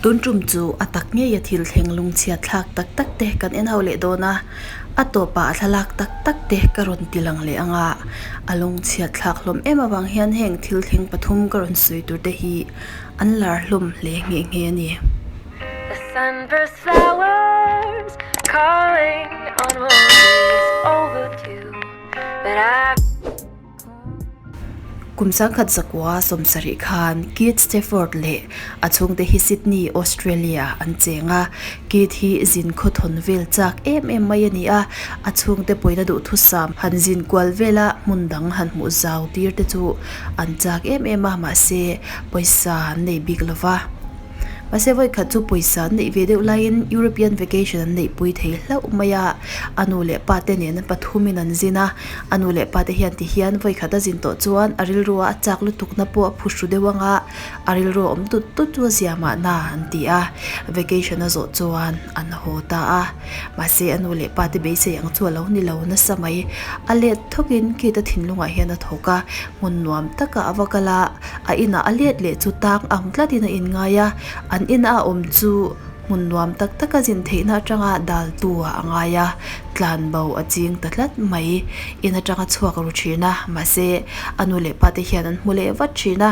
Tun tum chu a tak ngei a thil thleng lungchhiat thlak tak tak te kan en ho leh dawn a, a tawpah a thlalak tak tak te ka rawn ti lang leh ang a, a lungchhiat thlak hlawm em avang hian heng thil thleng pathum ka rawn sawi tur te hi an lar hlawm hle nghe nghe a ni. The sunburst flowers calling on roses overdue but I. Kum 1900 70 khan Keith Stafford leh a chhungte hi Sydney, Australia an cheng a. Keith hi zin khawthawn vel chak em em mai a ni a, a chhungte pawina duhthusam han zin kual vela hmun dang han hmuh zau tir te chu an chak em em a, mahse pawisa an nei bik lo va. Mahse vawi khat chu pawisa an neih ve deuh laiin European vacation an neihpui thei hlauh mai a, a nu leh pa te nen pathumin an zin a, a nu leh pa te hian ti hian vawi khat a zin tawh chuan a rilrua a chak lutuk na pawh a phuhru deuh ang a, a rilru a awm tut tut chu a zia mahna an ti a, vacation a zawh chuan an haw ta a, mahse a nu leh pa te beisei ang chu a lo ni lo nasa mai, a let thawkin Kate a thinlungah hian a thawk a, hmun nuam takah a va kal a. A inah a let leh chu tang ang tlatin a inngai a, an ina a awm chu hmun nuam tak taka zin theihna atanga dal tu ah a ngai a, tlan bo a ching ta tlat mai. In atanga chhuak ru thin a, mahse a nu leh pa te hian an hmu leh vat thin a,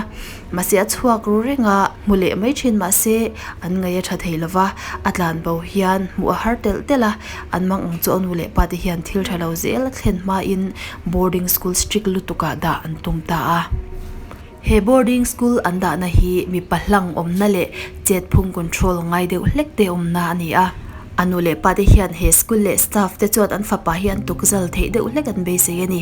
mahse a chhuak ru reng a, hmu leh mai thin mahse an ngaih a tha thei lo va, a tlan bo hian hmuh a har telh telh a, an mang ang chu a nu leh pa te hian thil tha lo zel a thlen hmain boarding school strict lutuk ah dah an tum ta a. He boarding school an dahna hi mipa hlang awmna leh chetphung control ngai deuh hlek te awmna a ni a. A nu leh pa te hian he school leh staff te chuan an fapa hi an tukzal theih deuh hlek an beisei a ni.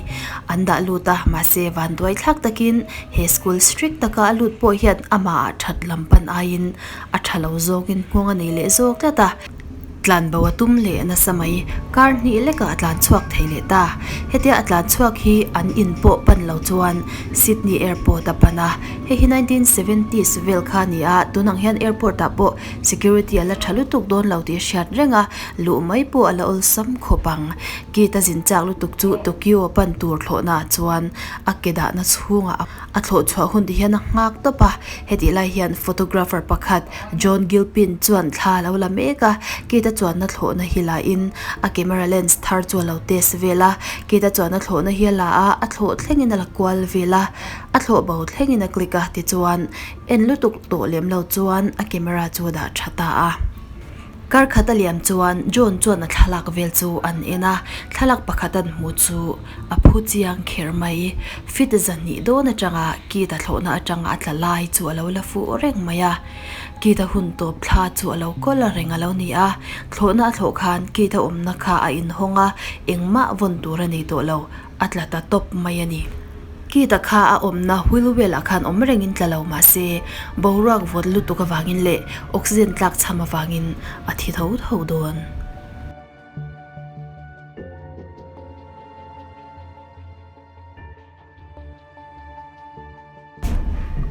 An dah lut a, mahse vanduai thlak takin he school strict taka a lut pawh hian amah ah that lam pan aiin a tha lo zawngin nghawng a nei leh zawk tlat a. Tlan bo a tum leh nasa mai. Kar hnih lekah a tlan chhuak thei leh ta. Hetia a tlan chhuak hi an in pawh pan lo chuan Sydney Airport a pan a. Hei hi 1970s vel kha a ni a, tunang hian airport ah pawh security a la tha lutuk dawn lo tih a hriat reng a, luh mai pawh a la awlsam khawp ang. Kit a zin chak lutuk chu Tokyo a pan tur thlawhna ah chuan a ke dahna chhungah a thlawh chhuah hun ti hian a nghak tawp a. Hetih lai hian photographer pakhat John Gilpin chuan thla a lo la mek a, Kate-a chuanna thlawhna hi la in a camera lens thar chu a lo test vel a, Kate-a chuanna thlawhna hi a la a, a thlawh thlengin a la kual vel a, a thlawh bo thlengin a click a, tichuan en lutuk tawh lem lo chuan a camera chu a dah tha ta a. Kar khat a liam chuan John chuan a thlalak vel chu an en a, thlalak pakhat an hmuh chu a phu chiang kher mai. Fit zahnih dawn atanga Keith-a thlawhna atanga a tla lai chu a lo la fuh reng mai a. Keith-a hun tawp thla chu a lo kawl reng a lo ni a, thlawhna a thlawh khan Keith-a awmna kha a inhawng a, engmah vawn tur a nei tawh lo, a tla ta tawp mai a ni. Keith-a kha a awmna wheel well ah khan awm rengin tla lo mah se, boruak vawt lutuk avangin leh oxygen tlak chham avangin a thi tho tho dawn.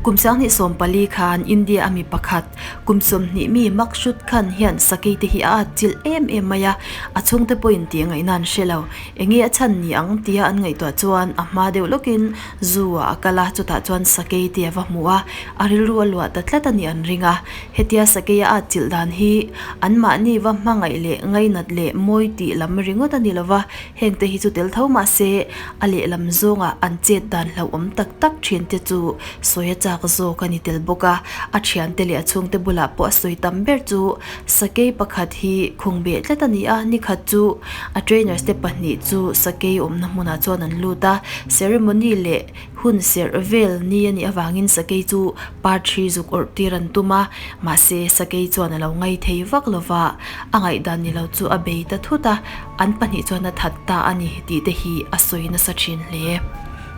Kum 2014 khan India a mi pakhat kum 20 mi Maqsood Khan hian sakei te hi a atchilh em em mai a, a chhungte pawhin tih ngaihna an hre lo. Enge a chhan ni ang tia an ngaihtuah chuan a hma deuh lawkin zoo ah a kal a, chutah chuan sakei te a va hmu a, a rilru a luah ta tlat a nih an ring a. Hetia sakei a atchilh dan hi anmahni va hmangaih leh ngainat leh mawi tih lam ringawt a ni lova, Hengte hi chu tel tho mah se, a lehlam zawnga an chet dan hlauhawm tak tak thiante chu sawi a chak zawk a ni tel bawk a. A thiante leh a chhungte bulah pawh a sawi tam ber chu sakei pakhat hi khung beh tlat a ni a, nikhat chu a trainers te pahnih chu sakei awmna hmunah chuan an lut a, ceremony leh Hun serh vel ni a nih avangin sakei chu par thi zuk awrh tir an tum a, mahse sakei chuan a lo ngai thei vak lo va, a ngaihdan ni lo chu a bei ta thut a, an pahnih chuan a that ta a ni tih te hi a sawi nasa thin hle.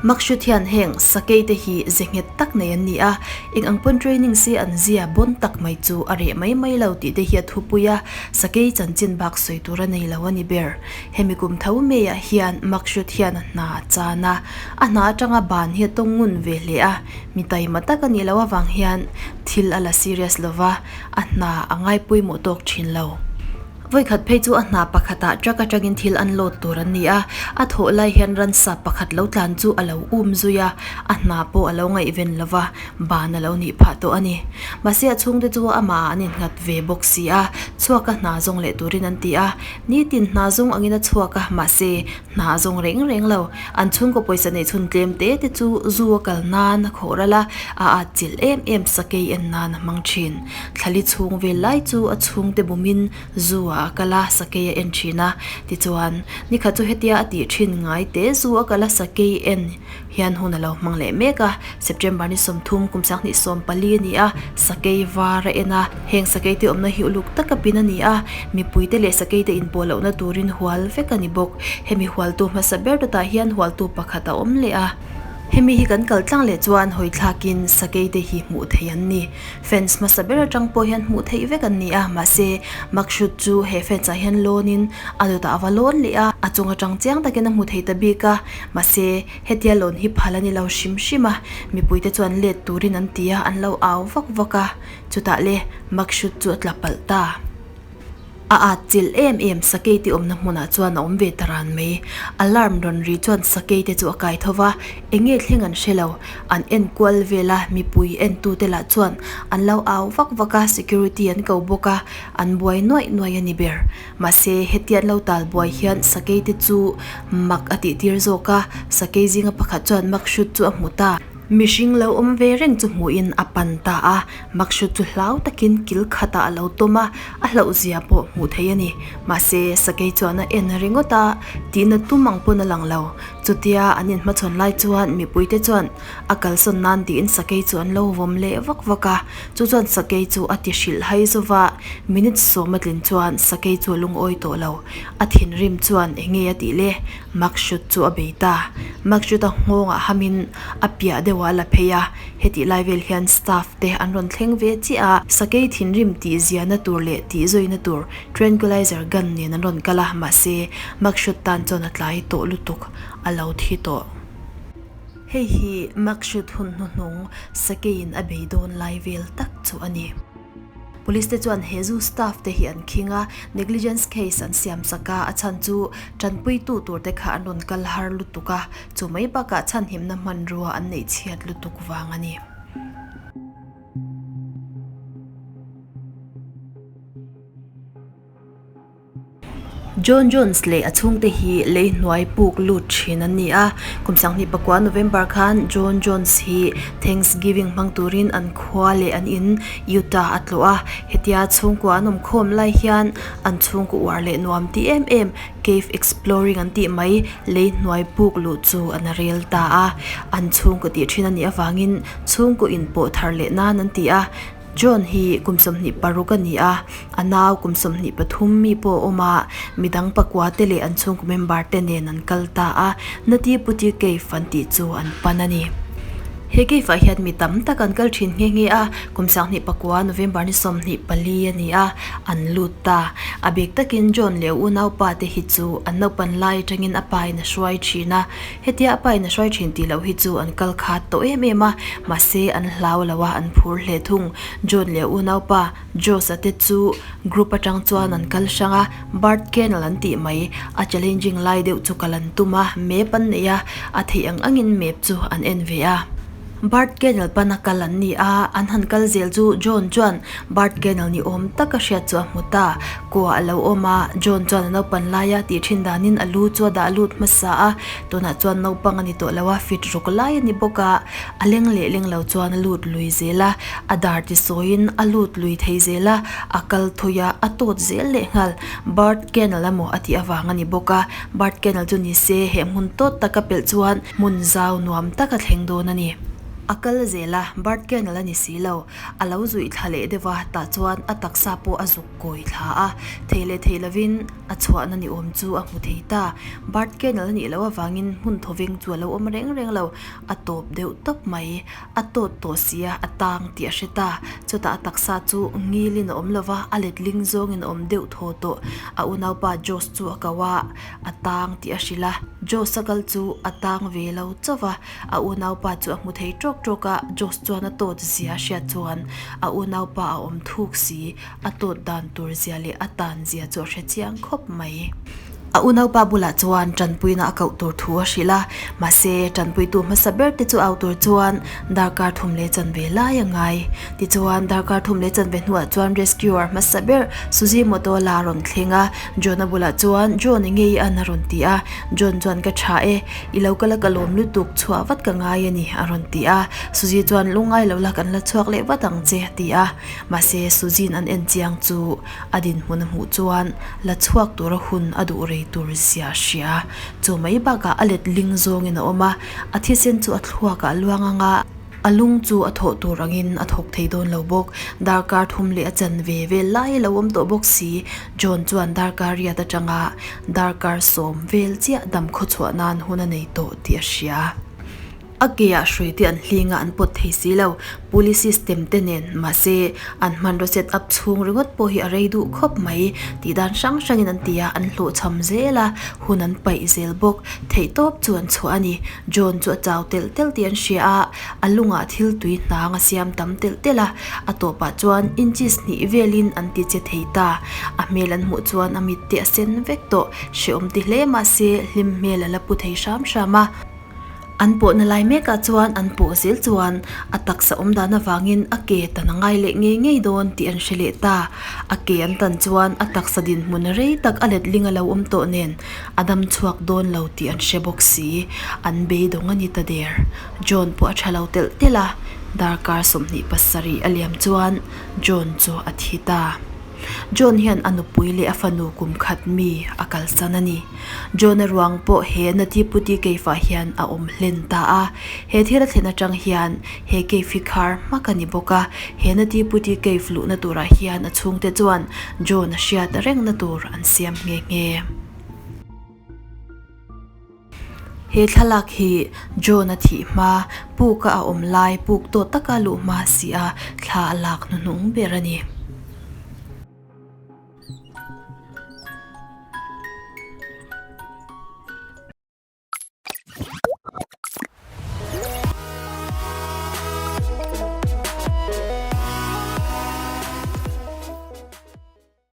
Makshut hian heng sakei te hi ze nghet tak nei an ni a, eng ang pawn training se an zia bawn tak mai chu a reh mai mai lo tih te hi a thupui a, sakei chanchin bak sawi tur a nei lo a ni ber. Hemi kum tho meiah hian Makshut hian a hna a chan a, A hna atanga ban hi a tawng ngun ve hle a, mi taima tak a nih loh avang hian thil a la serious lo va, a hna a ngaipawimawh tawk thin lo. Vawikhat phei chu a hna pakhatah truck atangin thil an load tur an ni a, a thawh lai hian ransa pakhat lo tlan chu a lo um zui a, a hna pawh a lo ngaihven lo va, ban a lo nih phah tawh a ni. Mahse a chhungte chu amah ah an innghat ve bawk si a, chhuak a hna zawng leh turin an ti a, nitin hna zawng angin a chhuak a, mahse hna a zawng reng reng lo. An chhungkaw pawisa neih chhun tlem te te chu zu a kal nan a khawh ral a, a atchilh em em sakei en nan a hmang thin. Thlali chhung vel lai chu a chhungte bumin zu ah a kal a, sakei a en thin a. Tichuan, nikhat chu hetia a tih thin ngai te zu a kal a, sakei en hian hun a lo hmang leh mek a. September ni 30 kum 2014 a ni a, sakei var a en a. Heng sakei te awmna hi uluk taka pin a ni a, mipuite leh sakei te inpawh lohna turin hual vek a ni bawk. Hemi hualtu hmasa ber dawtah hian hualtu pakhat a awm leh a. Hemi hi kan kal tlang leh chuan hawi thlakin sakei te hi hmuh theih an ni. Fence hmasa ber atang pawh hian hmuh theih vek an ni a, mahse Maksut chu he fence ah hian lawn in a dawtah a va lawn leh a, a chung atang chiang takin a hmu thei ta bik a, mahse hetia lawn hi phal a ni lo hrim hrim a, mipuite chuan let turin an ti a, an lo au vak vak a, chutah le Maksut chu a tla palh ta. A at chilh em em sakei te awmna hmunah chuan a awm ve ta ran mai. Alarm rawn ri chuan sakei te chu a kai tho va, eng nge thleng an hre lo. An en kual vel a, mipui entute lah chuan an lo au vak vak a, security an ko bawk a, an buai nuaih nuaih a ni ber. Mahse, hetian lo tal buai hian sakei te chu mak a tih tir zawk a, sakei zinga pakhat chuan mak hrut chu a hmu ta. Mihring lo awm ve reng chu hmuhin a pan ta a, Maksut chu hlau takin kil khatah a lo tawm a, a hlauh zia pawh hmuh theih a ni. Mahse, sakei chuan a en ringawt a, tihna tum ang pawn a lang lo. Chutia an inhmachhawn lai chuan mipuite chuan a kalsawn nan tiin sakei chu an lo vawm leh vak vak a, chu chuan sakei chu a ti hrilh hai zova, minute sawm a tlin chuan sakei chu a lungawi tawh lo. A thinrim chuan eng nge a tih le? Maksut chu a bei ta. Maksut-a nghawngah hamin a piah deuhah a la phei a, Hetih lai vel hian staff te an rawn thleng ve chiah a, sakei thinrim tih ziahna tur leh tih zawina tur tranquilizer gun nen an rawn kal a, mahse Maksut tan chuan a tlai tawh lutuk a lo thi tawh. Hei hi Maksut hun hnuhnung sakeiin a bei dawn lai vel tak chu a ni. Police te chuan he zu staff te hi an khing a, negligence case an siam sak a, a chhan chu tanpuitu tur te kha an rawn kal har lutuk a, chu mai bakah chhanhimna hmanrua an neih chhiat lutuk vang a ni. John Jones leh a chhungte hi lei hnuai puk lut thin an ni a, kum 2009 November khan John Jones hi Thanksgiving hmang turin an khua leh an in Utah a tlawh a, hetia chhungkua an awm khawm lai hian an chhungkaw uar leh nuam ti em em cave exploring an tih mai lei hnuai puk luh chu an rel ta a, an chhungkaw tih thin a nih avangin chhungkaw inpawh thar leh nan an ti a. John hi kum 26 a ni a, a nau kum 23 mi pawh a awm a, midang pakua te leh an chhungkaw member te nen an kal ta a, Nati Puti Cave an tih chu an pan a ni. He cave ah hian mi tam tak an kal thin nghe nghe a, kum 2009 November ni 24 a ni a, an lut ta. A bik takin John leh a unaupa te hi chu an naupan lai atangin a pa in a hruai thin a, Hetia a pain a hruai thin tih loh hi chu an kal khat tawh em em a, mahse an hlau lo a, an phur hle thung. John leh a unaupa Josh-a te chu group atang chuan an kal hrang a, Bird Kennel an tih mai, a challenging lai deuh chu kal an tum a, map an nei a, a theih ang angin map chu an en ve a. Bird Kennel pana kal an ni a, an han kal zel chu John chuan Bird Kennel ni awm taka hriat chu a hmu ta. Kua a lo awm a, John chuan a naupan laia tih thin danin a lu chu a dah lut hmasa a, tunah chuan naupang a ni tawh lo a, fit ruk lai a ni bawk a, a leng leh leng lo chuan a lut lui zel a, a dar ti sawiin a lut lui thei zel a, a kal thui a, a tawt zel leh nghal. Bird Kennel emaw a tih avang a ni bawk a, Bird Kennel chu ni se he hmun tawt taka pelh chuan hmun zau nuam tak a thleng dawn a ni. A kal zel a, Bird Kennel a ni si lo. A lo zuih thla leh deuh a, tah chuan a taksa pawh a zuk kawi thla a. Thei leh thei lovin a chhuahna ni awm chu a hmu thei ta. Bird Kennel a nih loh avangin hmun thawveng chu a lo awm reng reng lo. A tawp deuh tawp mai. A tawt tawh si a, a tang tih a hre ta. Chutah a taksa chu ngilin a awm lo va, a letling zawngin a awm deuh thaw tawh. A unaupa Josh chu a ko a, a tang tih a hrilh a. Josh a kal chu a tang ve lo chauh va, a unaupa chu a hmu thei tawk. ṭawk a, Josh chuan a tawt zia a hriat chuan a unaupa a awm thuk si, a tawt dan tur zia leh a tan zia chu a hre chiang khawp mai. A unaupa bulah chuan tanpuina a koh tur thu a hrilh a, mahse tanpuitu hmasa ber te chu au tur chuan darkar thum leh chanve lai a ngai. Tichuan darkar thum leh chanve hnuah chuan rescuer hmasa ber Suzy Motola a rawn thleng a, John-a bulah chuan John enge i an a rawn ti a, John chuan ka tha e, i lo kal a ka lawm lutuk chhuah vat ka ngai a ni a rawn ti a, Suzy chuan lungngai lo la kan la chhuak leh vat ang che a ti a, mahse Suzy-in an en chiang chu A dinhmun a hmuh chuan la chhuak tura hun a duh rei tur zia a hria. Chu mai bakah a let ling zawngin a awm a, a thisen chu a thluakah a luang ang a, a lung chu a thawh tur angin a thawk thei dawn lo bawk. Darkar thum leh a chanve vel lai a lo awm tawh bawk si. John chuan darkar riat atanga darkar sawm vel chiah dam khawchhuah nan hun a nei tawh tih a hria. A ke ah hrui te an hling a an pawt thei si lo, pulley system te nen mahse an hmanraw set up chhung ringawt pawh hi a rei duh khawp mai tih dan hrang hrang in an ti a, an hlawhchham zel a, hun an paih zel bawk, theihtawp chu an chhuah a ni. John chu a chau telh telh tih an hria a, a lungah thil tui hnang a siam tam telh telh a, a tawpah chuan inches hnih velin an ti che thei ta, a hmel an hmuh chuan a mit te a sen vek tawh, hrehawm ti hle mahse hlim hmel a la pu thei hram hram a. An pawhna lai mekah chuan an pawh zel chuan a taksa awm dan avangin a ke tan a ngai leh ngei ngei dawn tih an hre leh ta. A ke an tan chuan a taksa dinhmun rei tak a letling a lo awm tawh nen a dam chhuak dawn lo tih an hre bawk si. An beidawng a ni ta der. John pawh a tha lo telh telh a, darkar 27 a liam chuan John chu a thi ta. John hian a nupui leh a fanu kum khat mi a kalsan a ni. John-a ruang pawh he Natiputi cave ah hian a awm hlen ta a. He thil a thlen atang hian he cave hi khar hmak a ni bawk a. He Natiputi cave luhna turah hian a chhungte chuan John-a hriat rengna tur an siam nghe nghe. He thlalak hi John-a thih hma puk a a awm lai puk tawh taka luh hma si a thla a lak hnuhnung ber a ni.